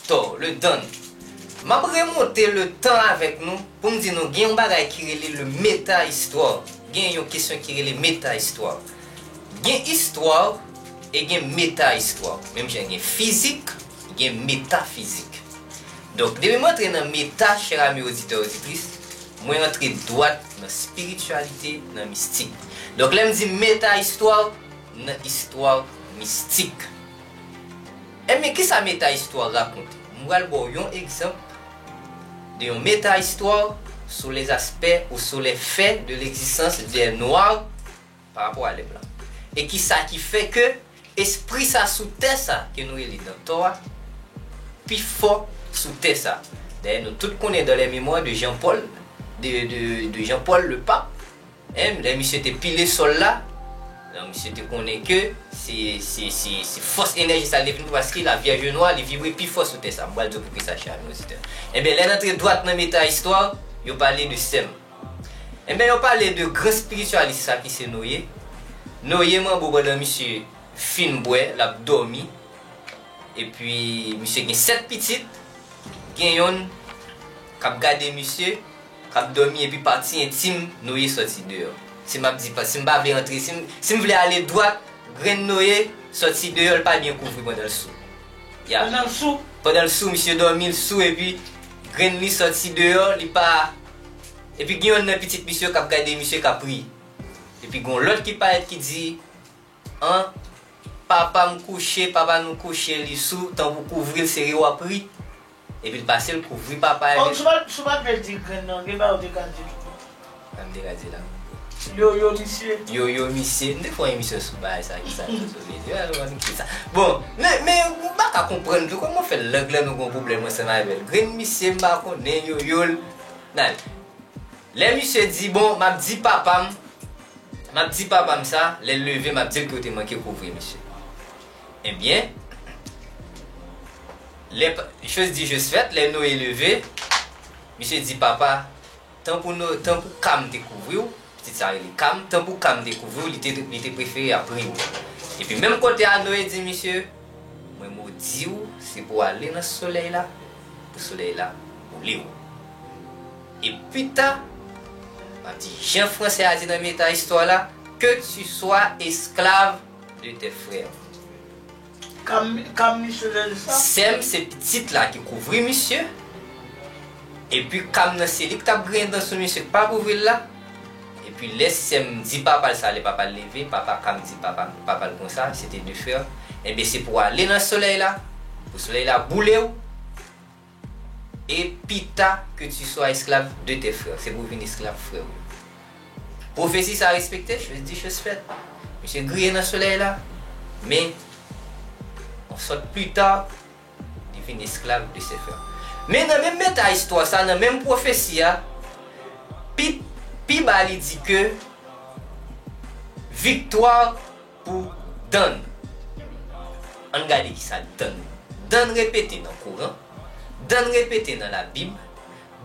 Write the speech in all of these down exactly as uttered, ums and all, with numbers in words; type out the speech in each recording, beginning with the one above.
Tò, le dan. M ap remonte le tan avèk nou pou m di nou gen yon bagay ki rele le meta istwa. Gen yon kesyon ki rele meta istwa. Gen istwa e gen meta istwa. Menm jan gen fizik, gen metafizik. Donk, depi m antre nan meta, chè ami oditè, oditris, mwen antre dwat nan espirityalite, nan mistik. Donk, lè m di meta istwa, nan istwa mistik. Ebyen, kisa meta istwa rakonte? M pral ba w yon egzanp de yon meta istwa sou les aspects ou sou les faits de l'existence des noirs par rapport à les blancs. E kisa ki fè ke espri sa sou tè sa ke nou rele dan tò a pi fò sou tè sa? Dayè, nou tout konnen dans les mémoires de Jean-Paul, de, de, de Jean-Paul le pape, en, lè misye te pile sòl la, donk misye te konnen ke se, se, se, se fòs enèji sa li te vin pou paske la Vierge Noire li vibre pi fò sou tè sa. M pral di w poukisa, chè ami oditè. Ebyen, lè n antre dwat nan meta istwa, yo pale de Sèm. Ebyen, yo pale de gran espiritualis sa ki se Noye. Noye manbo pandan misye fin bwè, l ap dòmi. Epi, misye gen sèt pitit. Gen yonn k ap gade misye, k ap dòmi, epi pati entim Noye sòti deyò. Si m ap di, pa- si m pa vle antre, si m, si m vle ale dwat, grenn Noye sòti deyò, l pa byen kouvri pandan l sou. Ya. Pandan l sou? Pandan l sou, misye dòmi, l sou, epi grenn li sòti deyò, li pa. Epi gen yonn nan pitit misye k ap gade misye k ap ri. Epi gen yon lòt ki parèt ki di, an, papa m kouche, papa nou kouche, li sou, tan pou kouvri l, se ri w ap ri. Epi l pase, l kouvri papa a. Donk, si w pa, si w pa t vle di grenn nan, gen bagay ou te ka di tou. Sa m te ka di la. Yoyo misye. Yoyo misye. M te fè yon emisyon sou bagay sa, ki sa, sou, sou medya, yo, ki sa. Bon, men, men, m pa ka konprann tou kòman fè lang lan nou gon pwoblèm ansanm avè l. Grenn misye, m pa konnen, yoyo l. Nan. Lè misye di, bon, m ap di papa m, m ap di papa m sa, lè l leve, m ap di l ke w te manke kouvri misye. Ebyen, lè pa- chose dit, chose faite, lè Noye leve, misye di, papa, tan pou, no, tan pou Kam te kouvri w, pitit sa rele Kam, tan pou Kam te kouvri w, li te, li te prefere ap ri w. Epi menm kote a, Noye di misye, mwen modi w, se pou w ale nan solèy la, pou solèy la boule w. E pita, m ap di, jan fransè a di nan meta istwa la, que tu sois esclave de tes frères. Kam, Kam misye lè sa? Sèm se pitit la ki kouvri misye. Epi Kam nan se li ki t ap griyen dan sou misye ki pa kouvri l la. Epi lè Sèm di papa l sa, lè papa l leve, papa Kam di papa, papa l konsa, se te de frè. Ebyen se pou w ale nan solèy la, pou solèy la boule w. Et pita que tu sois esclave de tes frères. Se pou w vin esklav frè w yo. Pwofesi sa respekte, chose dit, chose faite. Misye griye nan solèy la, men on sòt pita, li vin esklav de ses frères. Men nan menm meta istwa sa, nan menm pwofesi a, pi, pi ba li di ke viktwa pou Dan. Ann gade kisa Dan. Dan repete nan Koran, Dan repete nan Labib,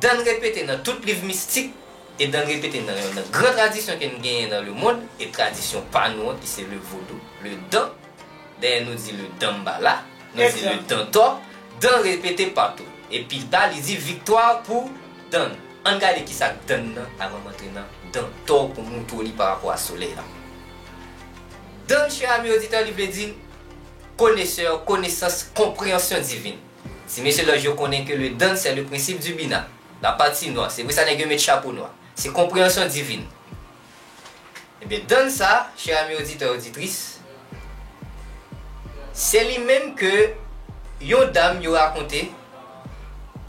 Dan repete nan tout liv mistik, e Dan repete nan yonn nan gran tradisyon ke n genyen nan lemonn, e tradisyon pa nou an, ki se le vodou, le Dan. Dayè nou di le Danmbala, nou di le Dantò. Dan repete patou. E pita, li di viktwa pou Dan. Ann gade kisa k Dan nan avan m antre nan Dantò pou m montre w li pa rapò a solèy la. Dan, chè ami oditè, li vle di konesè, konesans, konpreyansyon divin. Ti mesye lòj yo konnen ke le Dan, c'est le principe du Binah, la partie noire. Se pou sa nèg yo met chapo nwa. Se konpreyansyon divin. Ebyen, Dan sa, chè ami oditè, oditris, se li menm ke yon dam yo rakonte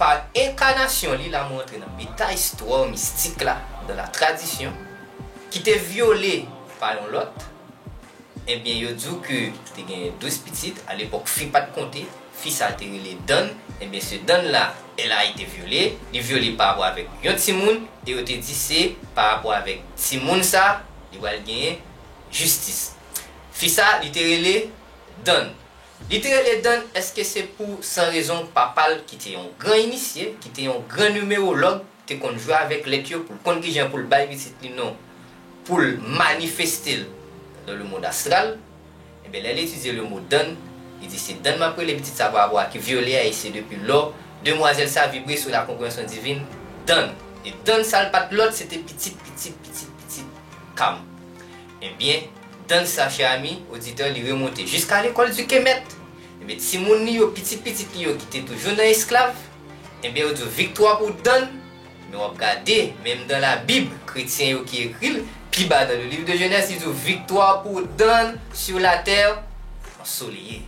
pa enkanasyon li, la mwen antre nan meta istwa mistik la, dans la tradition, ki te vyole pa yon lòt. Ebyen, yo di w ke te gen douz pitit, alepòk fi pa t konte, fi sa te rele Dan, ebyen, se Dan la, elle a été violée, li vyole pa rapò avèk yon timoun, e yo te di se pa rapò avèk timoun sa, li pral genyen jistis. Fi sa, li te rele Dan. Li te rele Dan, èske se pou san rezon papa l, ki te yon gran inisye, ki te yon gran nimerològ, te konn jwe avèk lèt yo, pou l konn kijan pou l bay pitit li non, pou l manifeste l dans le monde astral? Ebyen, lè l etidye le mo Dan, Li di, se Dann m ap rele pitit sa pa rapò ak vyole a, e se depi lò demwazèl sa vibre sou la konpreyansyon divin, Dann. E Dann sa l pa t lòt, se te pitit, pitit, pitit, pitit Kam. Ebyen, Dann sa, chè ami oditè, li remonte jiska lekòl di Kemet. Ebyen, timoun li yo, pitit pitit li yo ki te toujou nan esklav, ebyen, yo di w, viktwa pou Dann. Men w ap gade, menm dans la Bible, kretyen yo ki ekri l, pi ba dans le livre de Genèse, li di w, viktwa pou Dann sur la terre ensoleillée.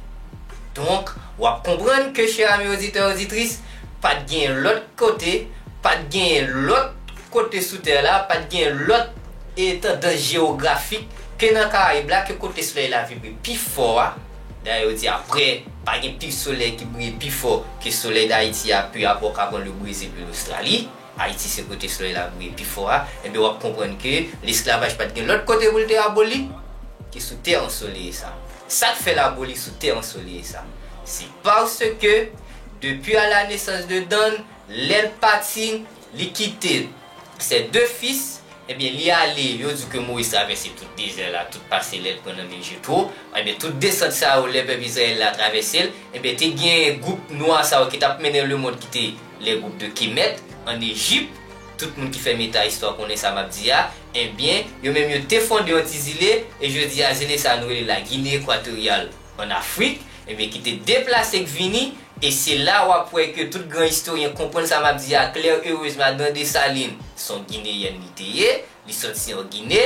Donk, w ap konprann ke, chè ami oditè, oditris, pa t gen lòt kote, pa t gen lòt kote sou tè la, pa t gen lòt e tandans jewografik ke nan Karayib la, ke kote solèy la vibre pi fò a. Dayè, yo di apre, pa gen pi solèy ki briye pi fò ke solèy Dayiti a, pi apre w ka pran le Brezil, pi Lostrali. Ayiti se kote solèy la briye pi fò a. Ebyen, w ap konprann ke lesklavaj pa t gen lòt kote pou l te aboli ke sou tè ansoleye sa. Sa k fè l aboli sou tè ansoleye sa? Se paske, depuis à la naissance de Dann, lè l pati, li kite ses deux fils, ebyen, li ale, yo di ke Moyiz travèse tout dezè la, tout pase lè l pran nan men Jetwo. Ebyen, tout desant sa yo, lè pèp Izrayèl la travèse l, ebyen, te gen gwoup nwa sa yo ki t ap mennen lemonn ki te les groupes de Kemet, an Ejip. Tout moun ki fè meta istwa konnen sa m ap di a. Ebyen, yo menm yo te fonde yon ti zile, e jodi a, zile sa a nou rele la Guinée Équatoriale, an Afrik, ebyen, ki te deplase k vini, e se la w ap wè ke tout gran istoryen konprann sa m ap di a klè, erezman, Madan Desalin, se yon Gineyèn li te ye, li sòti an Gine,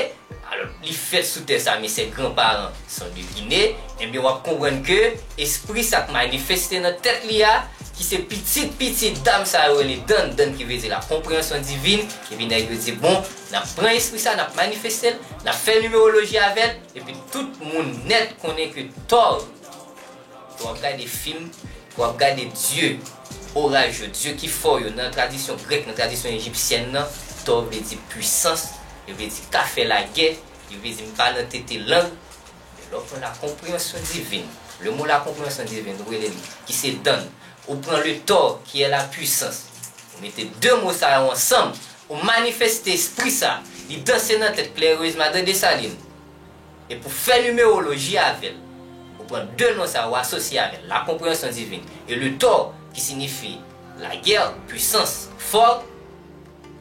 alò, li fèt sou tè sa, men ses grands-parents sont de Guinée, ebyen, w ap konprann ke espri sa k manifeste nan tèt li a, ki se pitit pitit dam sa yo rele Dann, Dann ki vle di la konpreyansyon divin, epi nèg yo di, bon, n ap pran espri sa, n ap manifeste l, n ap fè nimeroloji avè l, epi tout moun nèt konnen ke Tò, w ap gade fim, w ap gade dye oraj yo, dye ki fò yo, nan tradisyon grèk, nan tradisyon ejipsyèn nan, Tò vle di pwisans, li vle di ka fè lagè, li vle di m pa nan tete lang. Men lè w pran la konpreyansyon divin, le mo la konpreyansyon divin, nou rele li, ki se Dann, ou pran le Tò, ki è la pwisans, ou mete de mo sa yo ansanm, ou manifeste espri sa, li danse nan tèt klè erezman Madan Desalin. E pou fè nimeroloji avè l, ou pran de non sa yo asosye avè l, la konpreyansyon divin, e le Tò, ki siyifi lagè, pwisans, fò,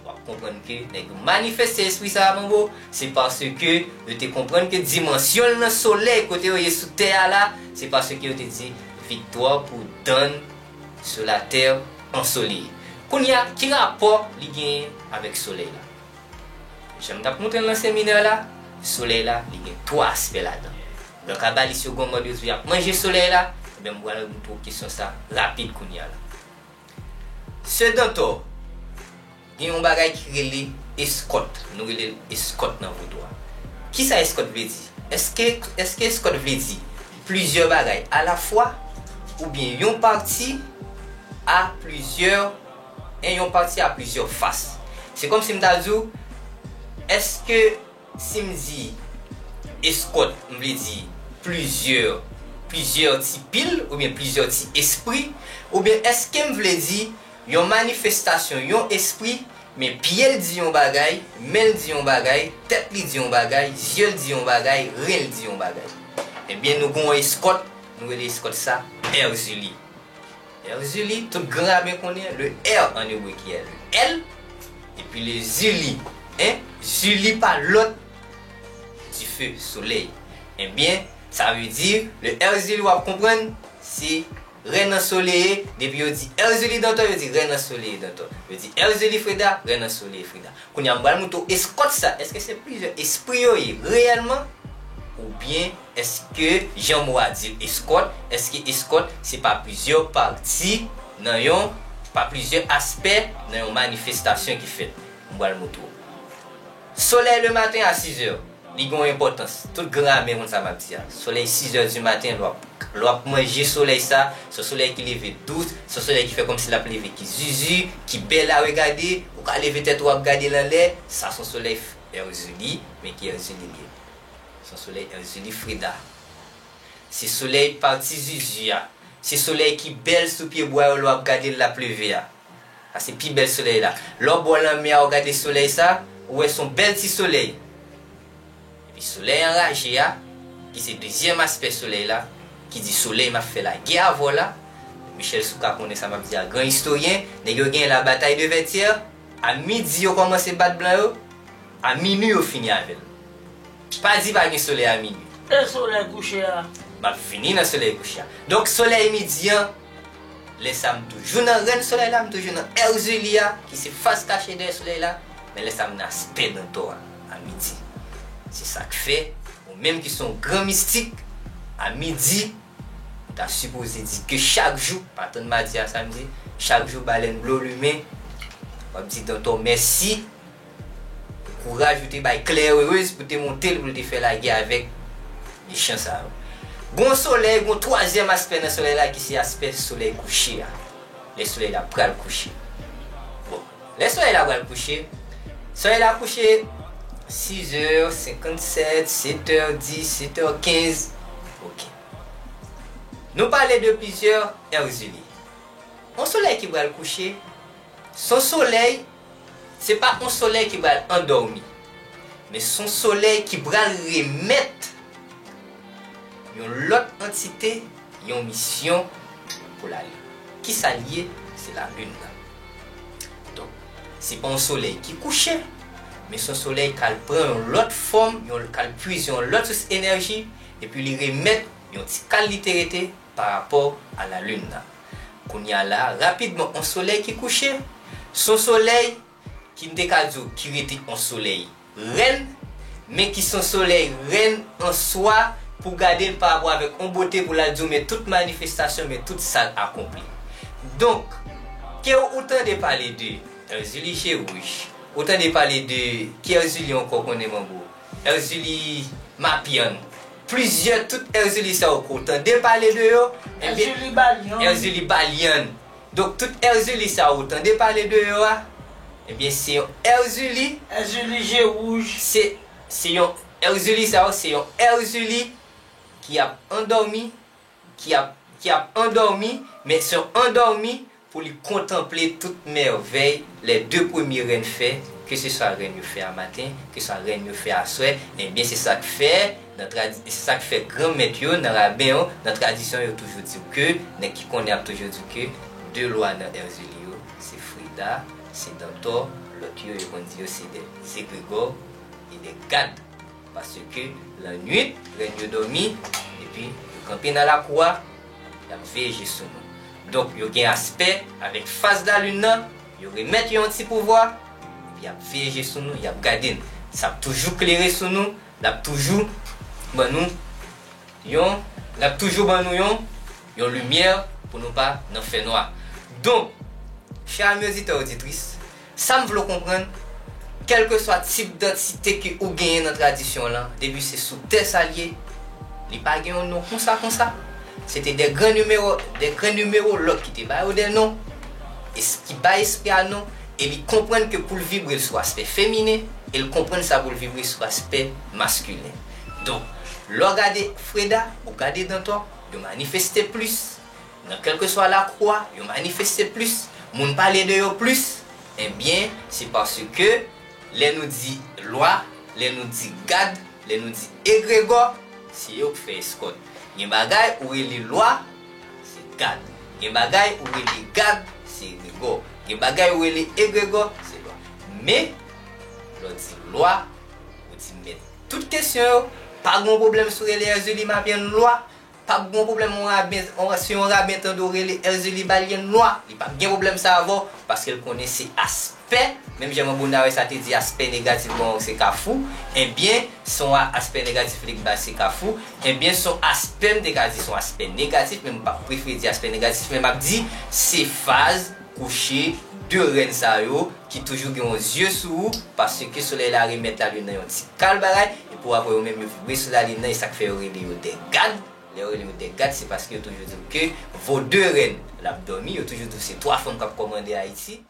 w ap konprann ke nèg yo manifeste espri sa a, manbo, se paske yo te konprann ke dimansyon l nan solèy kote yo ye sou tè a la, se paske yo te di, viktwa pou Dann sur la terre ensoleillée. Kounye a, ki rapò li genyen avèk solèy la? Jan m t ap montre n nan seminè la, solèy la, li gen twa aspè ladan. Nan kabalis yo gen yon mòd yo di y ap manje solèy la, ebyen, m pral montre w kesyon sa rapid kounye a la. Sedantor, gen yon bagay ki rele eskòt. Nou rele l eskòt nan vodou a. Kisa eskòt vle di? Èske, èske eskòt vle di plizyè bagay alafwa, oubyen yon pati a plizyè, en, yon pati a plizyè fas? Se kòmsi m ta di w, èske si m di eskòt, m vle di plizyè, plizyè ti pil, oubyen plizyè ti espri, oubyen èske m vle di yon manifestasyon, yon espri, men pye l di yon bagay, men l di yon bagay, tèt li di yon bagay, zye l di yon bagay, ren l di yon bagay? Ebyen, nou gen yon eskòt, nou rele eskòt sa Èrzili. Èrzili, tout gramè konnen, le R en hébreu ki è le L, epi le zili, en, zili pa lòt, dife, solèy. Ebyen, sa vle di, le Èrzili, w ap konprann, se rèn ansoleye, depi yo di Èrzili Dantò, yo di rèn ansoleye Dantò. Yo di Èrzili Freda, rèn ansoleye Freda. Kounye a, m pral montre w eskòt sa. Èske se plizyè espri yo ye reyèlman? Oubyen èske, jan mo a di l, eskòt, èske eskòt se pa plizyè pati nan yon, pa plizyè aspè nan yon manifestasyon ki fèt? M pral montre w. Solèy le maten a sizè, li gen yon enpòtans. Tout granmè konn sa m ap di a. Solèy sizè di maten, lè w ap, lè w ap manje solèy sa, se yon solèy ki leve dous, se yon solèy ki fè kòmsi l ap leve, ki zizi, ki bèl a regade, ou ka leve tèt ou, w ap gade l anlè, sa se yon solèy Èrzili, men ki Èrzili li ye? Se yon solèy Èrzili Freda. Se solèy pati zizi a. Se solèy ki bèl sou pye bwa yo lè w ap gade l l ap leve a. Sa se pi bèl solèy la. Lè w bò lanmè a, w gade solèy sa, ou wè se yon bèl ti solèy. Epi solèy anraje a, ki se dezyèm aspè solèy la, ki di solèy m ap fè lagè avè w la. Michel Souka konnen sa m ap di a, gran istoryen. Nèg yo gen la batay de Vètyè. A midi yo kòmanse bat blan yo. A minui yo fini avè l. Pa di pa gen solèy a minui. E solèy kouche a? M ap vini nan solèy kouche a. Donk, solèy midi an, lè sa m toujou nan rèn solèy la, m toujou nan Èrzili a, ki se faz kache dèyè solèy la, men lè sa m nan aspè dantò a, a midi. Se sa k fè, ou menm ki se yon gran mistik, a midi, ou ta sipoze di ke chak jou, pa tann madi a samdi, chak jou balèn ble w limen, w ap di dantò mèsi, kouraj ou te bay Klè Erez pou te monte l, pou l te fè lagè avèk mechan sa yo. Gon solèy, gon twazyèm aspè nan solèy la ki se aspè solèy kouche a. Lè solèy la pral kouche. Bon, lè solèy la pral kouche, solèy la kouche sizè senkannsèt, setè dis, setè kenz. Ok. Nou pale de plizyè Èrzili. Yon solèy ki pral kouche, se yon solèy, se pa yon solèy ki pral andòmi, men se yon solèy ki pral remèt yon lòt antite yon misyon pou lalin. Kisa l ye? Se lalin nan. Donk, se pa yon solèy ki kouche, men se yon solèy k al pran yon lòt fòm, yon, k al pwize yon lòt sous enèji, epi li remèt yon ti kal li te rete pa rapò a lalin nan. Kounye a la, rapidman, yon solèy ki kouche, se yon solèy ki n te ka di w ki rete yon solèy rèn, men ki se yon solèy rèn an swa pou gade l pa rapò avèk yon bote pou l al di w men tout manifestasyon, men tout sa l akonpli. Donk, ke ou tande pale de Èrzili Je Wouj, ou tande pale de ki Èrzili ankò konnen manbo? Èrzili Mapyann. Plizyè, tout Èrzili sa yo ke w tande pale de yo, ebyen, Èrzili Balyann. Èrzili Balyann. Donk, tout Èrzili sa yo w tande pale de yo a, ebyen, se yon Èrzili. Èrzili Je Wouj. Se, se yon Èrzili sa yo, se yon Èrzili ki ap andòmi, ki ap, ki ap andòmi, men se yon andòmi pou li kontanple tout mèvèy lè de premye rèn fè, keseswa rèn yo fè a maten, keseswa rèn yo fè aswè, ebyen, se sa k fè, nan tradi-, se sa k fè granmèt yo, nan raben yo, nan tradisyon yo toujou di w ke, nèg ki konnen ap toujou di w ke de lwa nan Èrzili yo, se Freda, se Dantò, lòt yo, yo konn di yo se de egregò e de gad. Paske lannwit, rèn yo dòmi, epi yo kanpe nan lakou a, y ap veye je sou nou. Donk, yo gen aspè avèk faz lalin nan, yo remèt yo yon ti pouvwa, epi y ap veye je sou nou, y ap gade n. Sa ap toujou klere sou nou, l ap toujou ban nou yon, l ap toujou ban nou yon, yon limyè pou nou pa nan fènwa. Donk, chè ami oditè, oditris, sa m vle w konprann, kèlkeswa tip dantite ke ou genyen nan tradisyon w lan, depi se sou tè sa l ye, li pa gen yon non konsa konsa. Se te de gran nimewo, de gran nimerològ ki te ba yo de non, es-, ki bay espri a non, e li konprann ke pou l vibre l sou aspè feminen, e l konprann sa pou l vibre sou aspè maskilen. Donk, lè w gade Freda, ou gade Dantò, yo manifeste plis. Nan kèlkeswa lakou a, yo manifeste plis. Moun pale de yo plis. Ebyen, se paske lè nou di lwa, lè nou di gad, lè nou di egregò, se yo k fè eskòt. Gen bagay ou rele lwa, se gad. Gen bagay ou rele gad, se egregò. Gen bagay ou rele egregò, se lwa. Men, lè w di lwa, ou di mèt tout kesyon yo, pa gen pwoblèm si w rele Èzili Mapyann lwa, p ap gen pwoblèm yon raben, yon, si yon raben tande w rele Èzili Balyann lwa, li p ap gen pwoblèm sa avè w, paske l konnen se aspè, menm jan Manbo Nawè sa te di aspè negatif ban w se Kafou, ebyen, se yon a-, aspè negatif li k ba se Kafou, ebyen, se yon aspè, m te ka di se yon aspè negatif, men m p ap prefere di aspè negatif, men m ap di se faz kouche de rèn sa yo ki toujou gen yon zye sou ou, paske solèy la remèt lalin nan yon ti kal bagay, epi w ap wè yo menm yo vibre sou lalin nan, e sa k fè yo rele yo de gad. Lè yo rele yo de gad, se paske yo toujou di w ke vo de rèn l ap dòmi, yo toujou di w se twa fanm k ap kòmande Ayiti.